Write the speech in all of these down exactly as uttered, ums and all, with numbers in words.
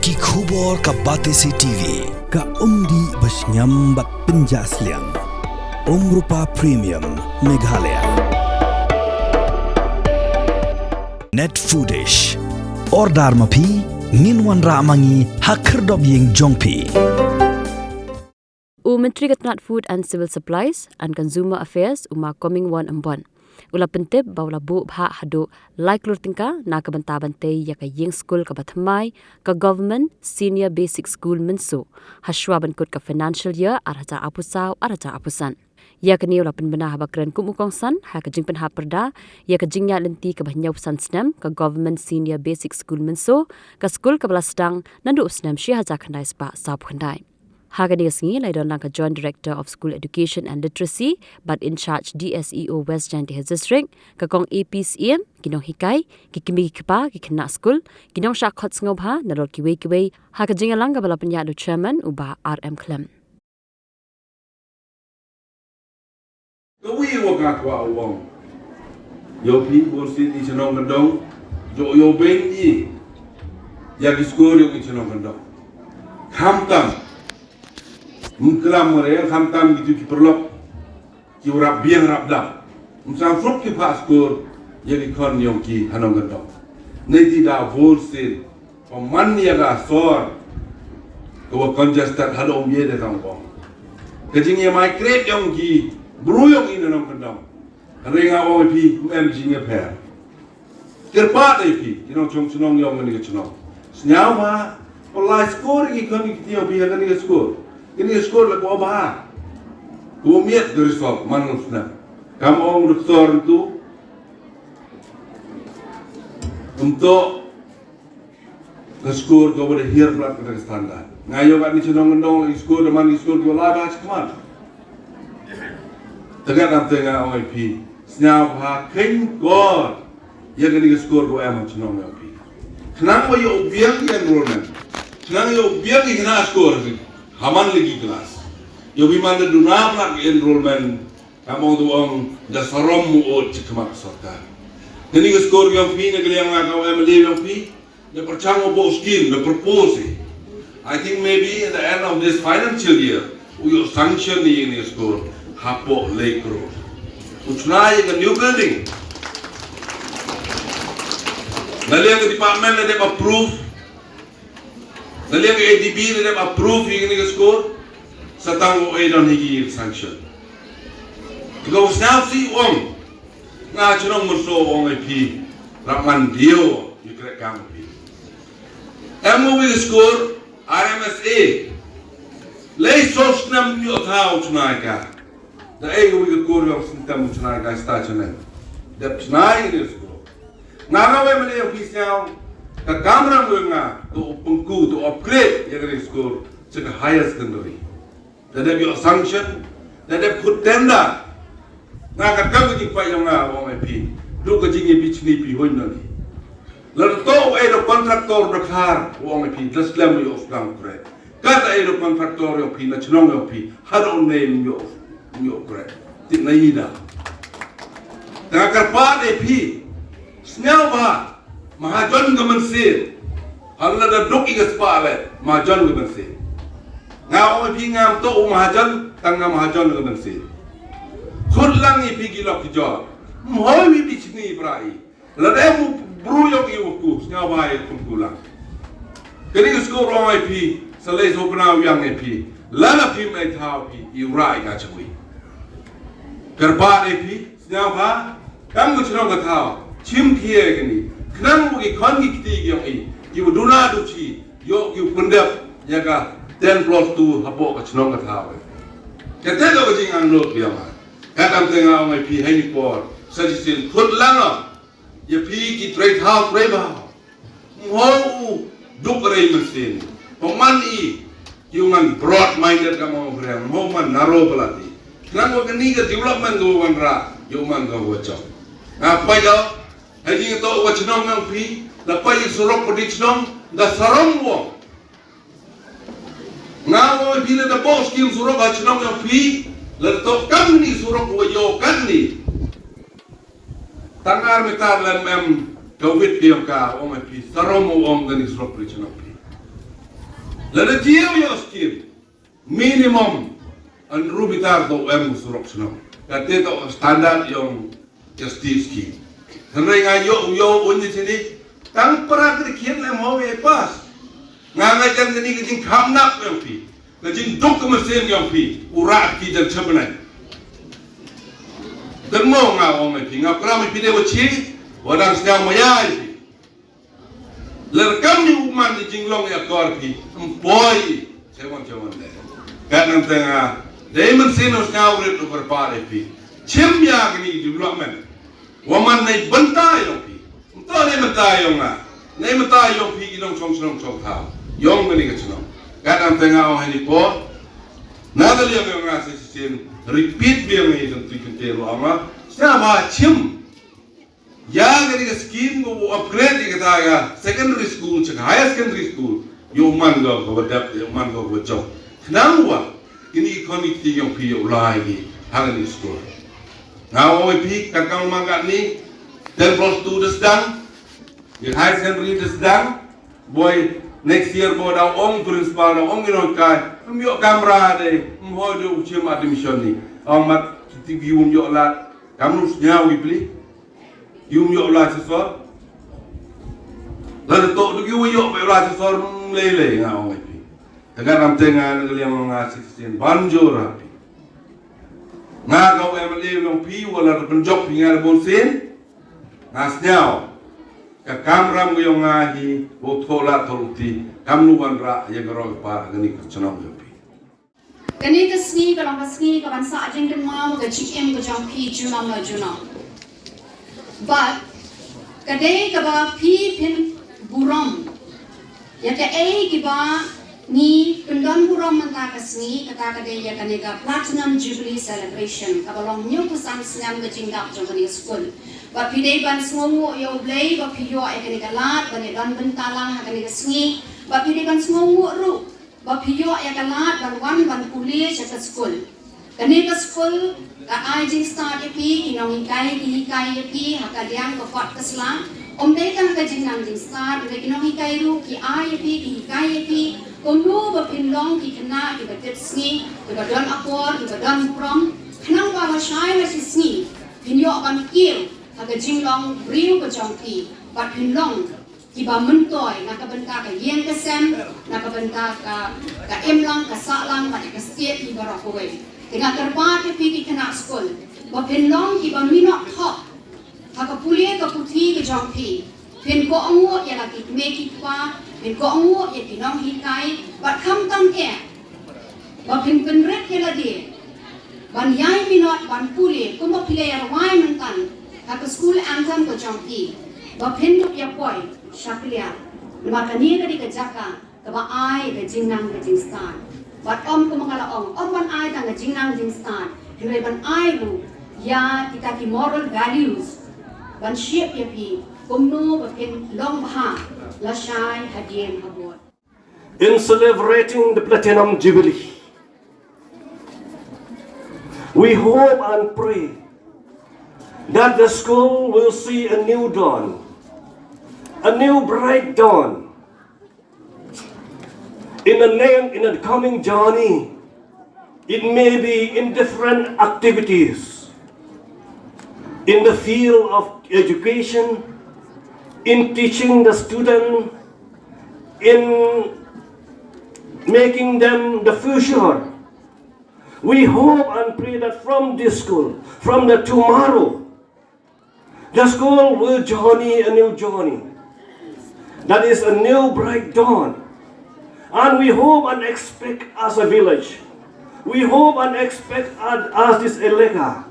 Ki khubor ka Batesi T V. Ka umdih ba shngiam bad pynjah sliang. Umrupa Premium Meghalaya. Net Foodish. Order ma phi, ngin wanrah ma ngi ha khyrdop ïing jong phi. U Myntri ka tnat Food and Civil Supplies and Consumer Affairs, u Ma Comingone Ymbon, u la pyntip ba u la buh bhah haduh lai klur tyngka na ka bynta ban tei ïa ka ïing skul kaba thymmai ka Government Senior Basic School Mynso, ha shuwa ban kut ka financial year ar hajar arphew saw ar hajar arphew san. Ïa kane u la pynbna haba kren kum u kongsan ha ka jingpynhap pyrda ïa ka jingïaid lynti kaba hynñiewphew san snem ka Government Senior Basic School Mynso, ka skul kaba la sdang naduh u snem shi hajar khyndai spah sawphew khyndai. Ha kane ka sngi la ïadon lang ka Joint Director of School Education and Literacy bad in charge D S E O West Jaintia Hills District, ka Kong A P Syiem, ki nonghikai, ki kmie ki kpa, ki khynnah skul, ki nongshah khot sngewbha nalor kiwei kiwei ha ka jingïalang kaba la pynïaid da u Chairman u Bah R M Khlem. Kawei wa ka kwah u ong ïa phi, bun sien i chnong kyndong, ïoh ïoh beiñ i ïa ki skul ïa ki chnong kyndong. Khamtam, ym klam re, khamtam kitu ki paralok ki rap biang rap dap, ym sam suk ki phah skul ïa ki khon ïong ki ha nongkyndong. Nei ti da bun sien pynman ïa ka sor ka wa congested haduh ym ïa da tang bong. Ka jingïamai kret ïong ki bru ïong i na nongkyndong. Hynrei nga ong ïa phi, ym em jingïapher. Kyrpad ïa phi ki nongshong shnong ïong kane ka shnong, sngewbha pynlait skul ïa ki khon ki kti ïong phi ha kane ka skul. Kane ka skul la ka wa bha, ka wa miat ka result man la snem. Kam ong doktor tu, ym toh ka skul ka wa da hiar blat ka standard. Nga ïoh kane shnong kyndong la i skul da man i skul ka wa la ba chikmat. Tengah nam tengah ong ïa phi, sngewbha kheiñ kor ïa kane ka skul ka wa em ha chnong ïong phi. Khnang wa ïoh biang ki enrollment, khnang ïoh biang ki khynnah skul ha man la ki klas. Ïoh phi man da duna blat ki enrollment. Kam ong tu ong da sarom mu ot chi khmat sorkar. Kane ka skul ïong phi, na ka liang nga ka wa em la ïong phi, da pyrchang u bok skim, da propose. I think maybe at the end of this financial year u ïoh sanction ïa kane ka skul hapoh lai klur. U chna ïa ka new building. Na liang ka department la dep approve, na liang ka A D B la dep approve ïa kane ka skul, sa tang u ai don hi ki sanction. Ka u sngewsih u ong, nga chnong Mynso ong ïa phi, rap man diew ïa kre kam phi. Em u wi skul R M S A. Lei so snem ïoh thaw chna ka. Da ei u wi skul ïoh snem chna ka sta chna. Dep chna ïa skul. Nga nga wei mane ïa phi sngewbha. Ka kamram wi nga to pengku to upgrade ïa ka skul. Cha ka higher secondary. Da dep ïoh sanction, da dep khut tender. Nga ka kam ka jingpait ïong nga u ong ïa phi. Duk ka jingïa phi chni phi huñ nani. Lada to u ai da contractor da khar u ong ïa phi. Da slem ïoh sdang kre. Kata ai da contractor ïong phi na chnong ïong phi. Haduh ne ïoh ïoh kre. Tik na ida. Tang ka pa ne phi. Sngewbha. Mahajon ka mynsiem. Hal lada duk i ka spah le mahajon ka mynsiem. Nga ong ïa phi ngam to u mahajon, tang nga mahajon ka mynsiem. Khut lang ïa phi ki lok ki jor. Mhoi wi bi chni bra i. Lada em u bru ïong i u ku, sngewbha ïa kum ku lang. Kani ka skul ong ïa phi, sa lei so bna u ïang ïa phi. Lada phi mai thaw phi, i u rai ka chwi. Kyrpad ïa phi, sngewbha, kam ka chnong ka thaw, chim khie kani, khnang u ki khon ki kti ki ong i, ki u duna du chi, ïoh ki u pyndep, ïa ka ten plus two hapoh ka chnong ka thaw. Kata ka jing ang lut biang. Ka kam te nga ong ïa phi hei ni por, sa chi sin khut lang ïa phi ki trei thaw trei ba. Mho u duk rei mynsiem. Pynman i, ïa u man broad minded ka mong friang, mho man narrow balati. Khnang wa kani ka development ka wan ra, ïa u man ka wa chong. Nga pai da, hai ni to wa chnong ngang phi, la pai surok padi chnong, da sarom wong. Nga wa phi le da bok skim surok ha chnong ngang phi, la to kam ni surok wa yo kan ni. Tang ar meter lem em ka wit ka yong ka ong ai phi sarom u ong kani surok phi chnong phi. Lada jia u ïoh skim minimum hynriew mitar to em u surok shnong. Kata to standard ïong justice ki. Hynrei nga ïoh ïoh un ni sini tang para ka dikhian em ho e pas. Nga nga jan ni ka jingkham nak ïong phi. Ka jingduk ka mesin ïong phi. Ura ki jan chabnai. Dan mo nga ong phi nga kram phi de wachi. Wadang sdang mayai phi. Lerkam ni uman ni jinglong ya kor phi. Empoi. Cewon cewon de. Kan nang tenga. Dei men sino sngau rit uber pare phi. Chim ya gini development. Waman nei bentai yong phi. Ento nei bentai yong nga. Nei bentai yong phi inong chong chong chong thau. Yong gini ke chnong. Kan nang tenga ong hani po. Nada liang yong nga sisi sin. Repeat biang ni tentu kente lo ama. Siapa chim. Ya kani ka scheme ko upgrade ïa kata ka secondary school cha ka higher secondary school. Ïoh man ko ka ba dep ïoh man ko ka ba jop. Khnang wa kini ki khon ki kti ïong phi ïoh lai ki ha kani ka school. Nga ong ïa phi ka kang ma kani ten plus two da sdang. Ïa higher secondary da sdang. Boi next year boi da ong principal da ong ïoh kai. Ym ïoh kamra de ym hoi de u chim admission ni. Ong mat ti bi um ïoh la. Kam nu sñiaw ïa phi. Ym ïoh la sisor. La de to du ïoh ïoh ba la sisor lei lei nga ong ïa phi. Te nga ram te nga na liang nga sixteen ban jor ha phi. Nga ka em le long phi wala da pynjop phi nga da bon sin. Nga sñiaw. Ka kam ram ga yong nga hi bo tho la tho ti kam nu wan ra ya ga ro pa ga ni ka chnong yong phi. Kane ka sngi ka long ka sngi ka ban sah jingkynmaw ka jingim ka jong phi junom la junom. Bad ka dei kaba phi phin burom ïa kaei kiba ngi pyndon burom mynta ka sngi, kata ka dei ïa kane ka Platinum Jubilee Celebration kaba long hynñiew phew san snem ka jingdap jong kane ka skul. Bad phi dei ban sngewnguh ïa U Blei ba phi ïoh ïa kane ka lad ban ïa don bynta lang ha kane ka sngi. Bad phi dei ban sngewnguh ruh ba phi ïoh ïa ka lad ban wan ban pule sha ka skul. Kane ka skul ka ai jingstad ïa phi, ki nonghikai ki hikai ïa phi ha ka liang ka kot ka sla. Ym dei tang ka jingnang jingstad, hynrei ki nonghikai ruh ki ai ïa phi, ki hikai ïa phi kumno ba phin long ki khynnah kiba tip sngi, kiba don akor, kiba don burom. Khnang ba lashai lashisngi phin ïoh ban kiew ha ka jinglong briew ka jong phi bad phin long kiba myntoi na ka bynta ka ïing ka sem, na ka bynta ka, ka imlang ka sahlang bad ka state hi baroh kawei. Te nga kyrpad ïa phi ki khynnah skul ba phin long kiba minot thok ha ka pule ka puthi ka jong phi. Phin kohnguh ïa la ki kmie ki kpa, phin kohnguh ïa ki nonghikai bad khamtam eh ba phin pynrit ïa lade ban ïai minot ban pule kumba phi la ïa rwai mynta ha ka skul anthem ka jong phi, ba phin dup ïa poi sha pliar. Namar kane ka dei ka jaka kaba ai ka jingnang ka jingstad. Bad ym kumba nga la ong, ym ban ai tang ka jingnang jingstad, hynrei ban ai ruh ïa kita ki moral values ban shape ïa phi kumno ba phin long bha lashai hadien habud. In celebrating the Platinum Jubilee, we hope and pray that the school will see a new dawn, a new bright dawn in the name, in the coming journey. It may be in different activities, in the field of education, in teaching the student, in making them the future. We hope and pray that from this school, from the tomorrow, the school will journey a new journey. That is a new bright dawn. And we hope and expect as a village, we hope and expect as, as this elaka,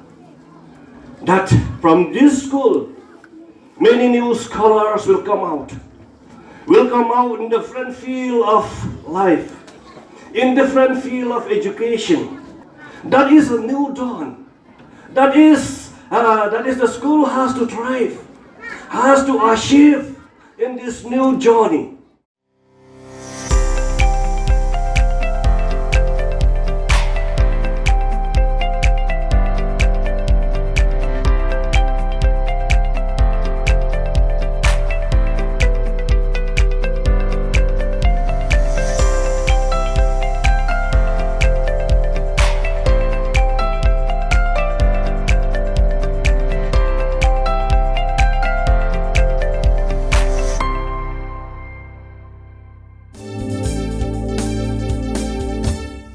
that from this school, many new scholars will come out, will come out in different field of life, in different field of education. That is a new dawn. That is, uh, that is the school has to thrive, has to achieve in this new journey.